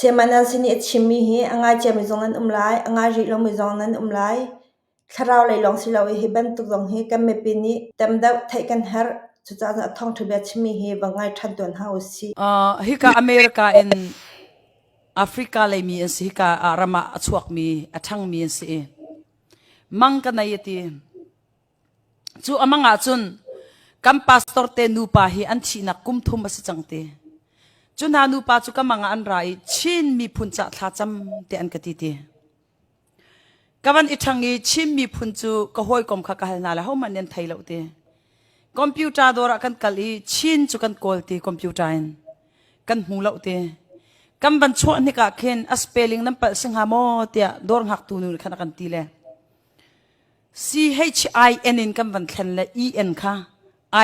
Sayama Nancy nih a chimmi hi a ngai ciami zong nan um lai, a ngai rih lomi zong nan um lai. Thlarau lei lawng si loin hi bantuk zong hi kan mipi nih tam deuh theih kan herh. Cucaah a thawngṭha bia chimmi hi va ngai ṭhan tuan hna u sih. Uh, hika America in Africa leimi an si hika ah ram ah a chuakmi a ṭhangmi an si i mang ka nei a ti. Cu a mang ahcun kan pastor te nupa hi an thihnak kum thum a si cang ti. Cu hna nupa cu ka mang ah an ra i Chin miphun cah thlacam te an ka ti ti. Ka van i ṭhang i Chin miphun cu ka hawikom kha ka hal hna le hohmanh nih an thei lo ti. Computer dawr ah kan kal i Chin cu kan kawl ti computer in. Kan hmu lo ti. Kan van chuah hnik ah khin a spelling nan palh si hnga maw tiah dawr ngaktu nu nih khan a kan ti le. C-H-I-N in kan van thlen le E-N kha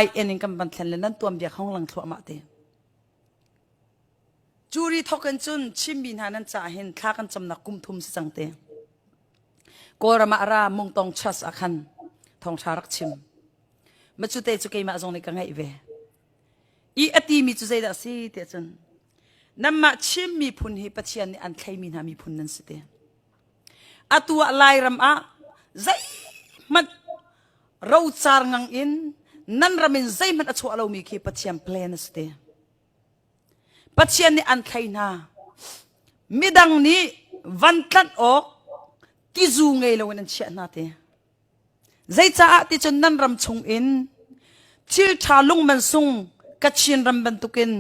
I-N in kan van thlen le nan tuanbia hong lang thluahmah te. Curi thok in cun Chinmi hna nan caah hin thla kan camnak kum thum si cang te. Kawlram ah ra Mungtong Church ah khan thawngṭha rak chim. Ma cu te cu keimah zong nih ka ngaih ve. I a timi cu zeidah a si tiah cun nanmah Chin miphun hi Pathian nih an thleimi hna miphun nan si te. Atu ah Lairam ah zeihmanh rocar ngang in nan ram in zeihmanh a chuah lomi khi Pathian plan a si te. Pathian nih an thlei hna. Midang nih van tlanh awk tizu ngei loin an chiah hna te. Zeicaah ti cun nan ram chung in thil ṭha lungman sung Kachin ram bantukin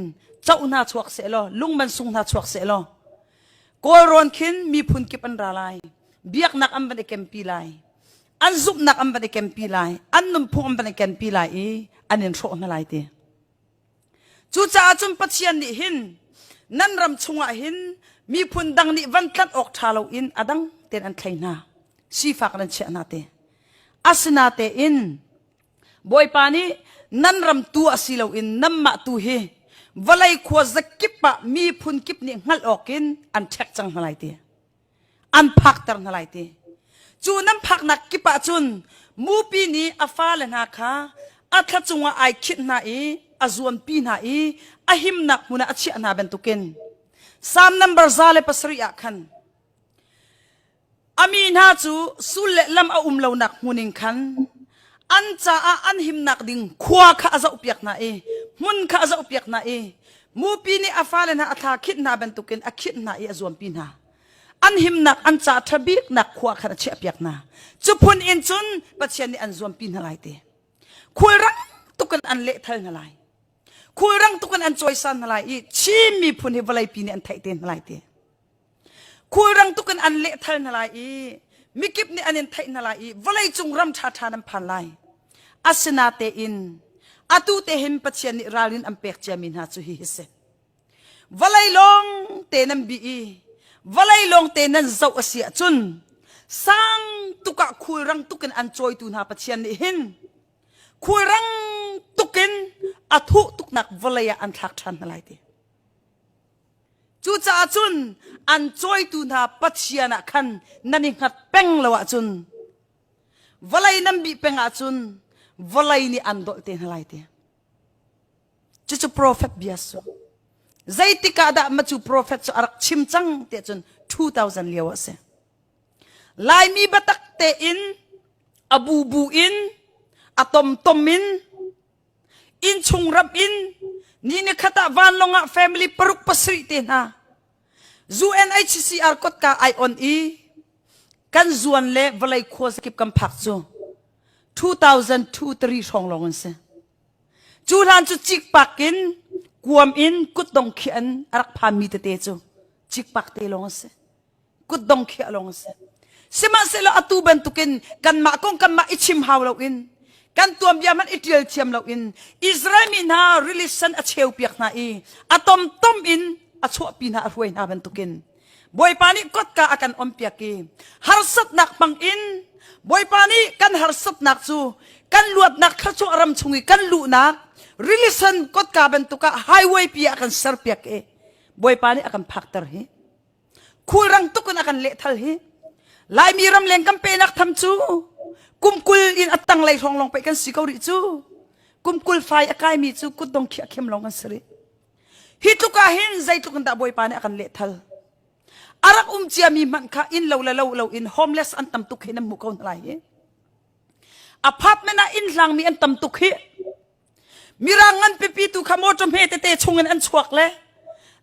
coh hna chuak seh law lungman sung hna chuak seh law Kawlrawn khin miphun kip an ra lai biaknak an van i kempi lai an zumhnak an van i kempi lai an nunphung an van i kenpi lai i an in hrawh hna lai ti Cucaah cun Pathian nih hin nan ram chungah hin miphun dang nih van tlanh awk ṭha loin a dang tein an thlei hna. Sifak nan chiah hna te. Asinatein Bawipa nih nan ram tu a si loin nanmah tu hi vawlei khua zakip ah miphun kip nih hngalh awkin an ṭhek cang hna lai ti. An phakter hna lai ti. Cu nan phaknak kip ah cun mupi nih a fale hna kha a thla cungah ai khinh hna i a zuanpi hna i a himnak hmun ah a chiah hna bantukin Psalm number 107 ah khan a mi hna cu sul le lam a um lonak hmun in khan an caah an himnak ding khua kha a zohpiak hna i hmun kha a zohpiak hna i mupi nih a fale hna a thla khinh hna bantukin a khinh hna i a zuampi hna. An himnak an ca ṭha biknak khua khan a chiahpiak hna. Cu phun in cun Pathian nih an zuampi hna lai ti. Khulrang tukin an lehthal hna lai. Khulrang tukin an cawisan hna lai i Chin miphun hi vawleipi nih an theih te hna lai ti. Khulrang tukin an lehthal hna lai i mikip nih an in theih hna lai i vawleicung ram ṭhaṭha nan phan lai. Asinatein atu te hin Pathian nih ralrin an pek ciami hna cu hihi si. Vawlei lawng te nan bih i vawlei lawng te nan zoh a si ahcun sang tuk ah khulrang tuk in an cawitu hna Pathian nih hin khulrang tuk in a thuh tuknak vawlei ah an thlak ṭhan hna lai ti. Cucaah cun an cawitu hna Pathian ah khan nan i hngat peng lo ahcun vawlei nan bih peng ahcun vawlei nih an dolh te hna lai ti. Cucu profet bia su. Zeitik ah dah macu profet cu a rak chim cang tiah cun 2000 lio a si. Laimi biatak tein a bubu in a tomtom in innchung ram in ni ni khat ah vanlawng ah family paruk pasarih te hna UNHCR kotka ai on i kan zuan le vawlei khua zakip kan phak cu 2002 3 hrawng lawng an si. Cu hlan cu cikpak in kuam in kutdong khiah in a rak phanmi tete cu cikpak te lawng a si. Kutdong khiah lawng a si. Sihmanhsehlaw atu bantukin kanmah kong kanmah i chim hau loin kan tuanbia hmanh i ṭial thiam loin Israel mi hna rili sen a cheupiak hna i a tomtom in a chuahpi hna a hruai hna bantukin Bawipa nih kotka a kan onpiak i harsatnak hmang in Bawipa nih kan harsatnak cu kan luatnak thluachuah ram chung i kan luhnak rili sen kotka bantuk ah highway pi ah a kan serpiak i Bawipa nih a kan phakter hi khulrang tuk in a kan lehthal hi Laimi ramleng kan penak tham cu kum kul in a tanglei hrawng lawng pei kan si ko rih cu kum kul fai a kaimi cu kutdong khiah khem lawng kan si rih hi tluk ah hin zeitluk in dah Bawipa nih a kan lehthal. A rak um ciami hmanh kha inn lo le lo lo in homeless an tam tuk hi nan hmuh ko hna lai hi. Apartment ah inn hlangmi an tam tuk hi. Mirang ngan pipi tu kha motor hme tete chungin an chuak le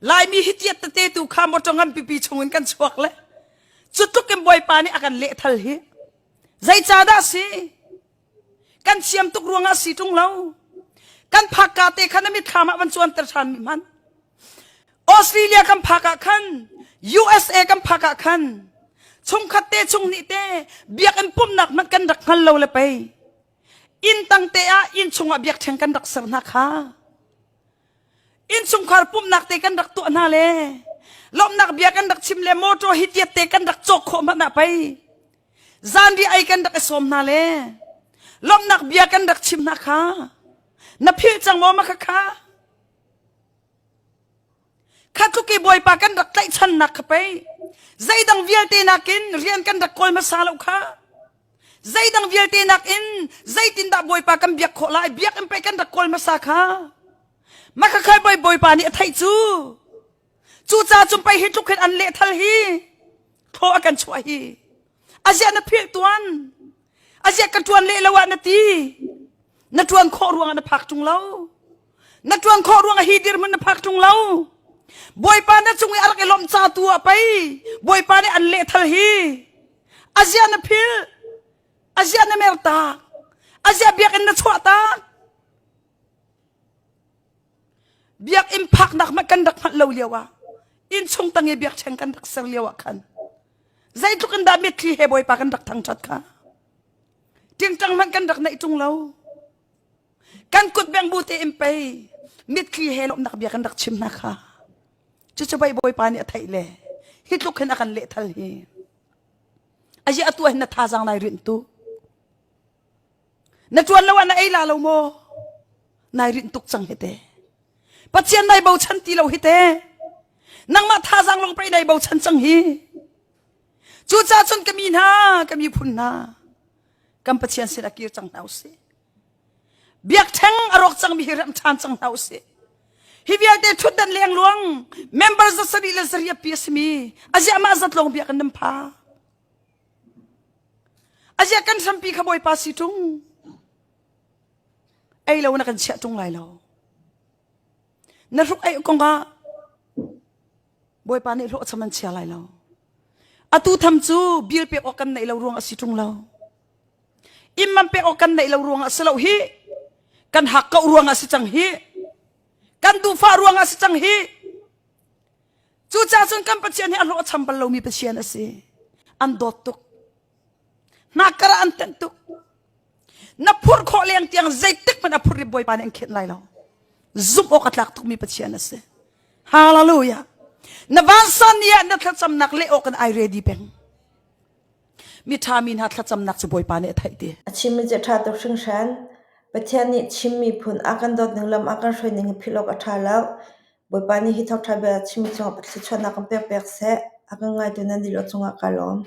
Laimi hi tiat tete tu kha motor ngan pipi chungin kan chuak le cu tluk in Bawipa nih a kan lehthal hi. Zeicahdah si? Kan thiam tuk ruangah si ṭung lo. Kan phakka te kha na mitthlam ah van cuanter ṭhan mi hmanh. Australia kan phak ah khan, USA kan phak ah khan, chungkhat te chung nih te biakinn pumhnak hmanh kan rak hngal lo le pei. Inn tang te ah inn chungah biakṭheng kan rak ser hna kha. Innchungkhar pumhnak te kan rak tuah hna le lawmhnak bia kan rak chim le motor hi tiat te kan rak cawk khawh hmanh ah pei. Zanriah ei kan rak i sawm hna le lawmhnak bia kan rak chim hna kha na philh cang maw ma kha kha kha tluk i bawipa kan rak tlaihchannak kha pei zeidang vialte nakin rian kan rak kawl hmasa lo kha zeidang vialte nakin zeitindah bawipa kan biak khawh lai biakinn pei kan rak kawl hmasa kha ma kha khai bawipa nih a theih cu Cucaah cun pei hi tluk hin an lehthal hi thaw a kan chuah hi. Aziah na philh tuan. Aziah ka ṭuan leh lo ah na ti. Na ṭuan khawh ruangah na phak ṭung lo. Na ṭuan khawh ruangah hi dirhmun na phak ṭung lo. Bawipa na cung i a rak i lawmh ca tu ah pei Bawipa nih an lehthal hi. Aziah na philh. Aziah na mer tak. Aziah biakinn na chuah tak. Biakinn phaknak hmanh kan rak hngalh lo lio ah innchung tang i biakṭheng kan rak ser lio ah khan zeitluk in dah mitthli he Bawipa kan rak thangṭhat kha. Ṭingṭang hmanh kan rak neih ṭung lo. Kan kut beng bu tein pei mitthli he lawmhnak bia kan rak chim hna kha. Cucu pei Bawipa nih a theih le hi tluk hin a kan lehthal hi. Azi atu ah hin na thazaang nai rinh tu. Na ṭuan lo ah na ei la lo maw? Nai rinh tuk cang hi te. Pathian nai bochan ti lo hi te. Nangmah thazaang lawng pei nai bochan cang hi. Cucaah cun ka mi hna, ka miphun hna, kan Pathian sin a kir cang hna usih. Biakṭheng a rawk cangmi hi remh ṭhan cang hna usih. Hi vialte ṭhutdan lengluang member za sarih le zariat pi a simi aziah mah zat lawng biakinn nan pha. Aziah kan hrampi kha Bawipa si ṭung. Ei lo na kan chiah ṭung lai lo. Na hruk ei kong ah Bawipa nih hlawhcham an chia lai lo. Atu tham cu bil pek awk kan neih lo ruang a si ṭung lo. Imman pek awk kan neih lo ruang ah si lo hi. Kan hak ko ruang ah si cang hi. Kan duhfah ruang ah si cang hi. Cucaah cun kan Pathian hi a hlawhcham bal lomi Pathian a si. An dawt tuk. Hnakkar ah an tenh tuk. Na phurh khawh leng tiang zeitik hmanh a phurh i Bawipa nih an khenh lai lo. Zumh awk a tlak tukmi Pathian a si. Hallelujah. Na vansan ni ah na thlacamnak leh awk in ai ready peng. Mi ṭha mi hna thlacamnak cu Bawipa nih a theih ti. A chimmi cu a ṭha tuk hringhran. Pathian nih Chin miphun a kan dawt ning lam a kan hruai ning hi philh awk a ṭha lo. Bawipa nih hi thawngṭha bia chimmi cungah thluachuahnak kan pek piak seh. A kan ngaitu nan dihlak cungah kaa lawm.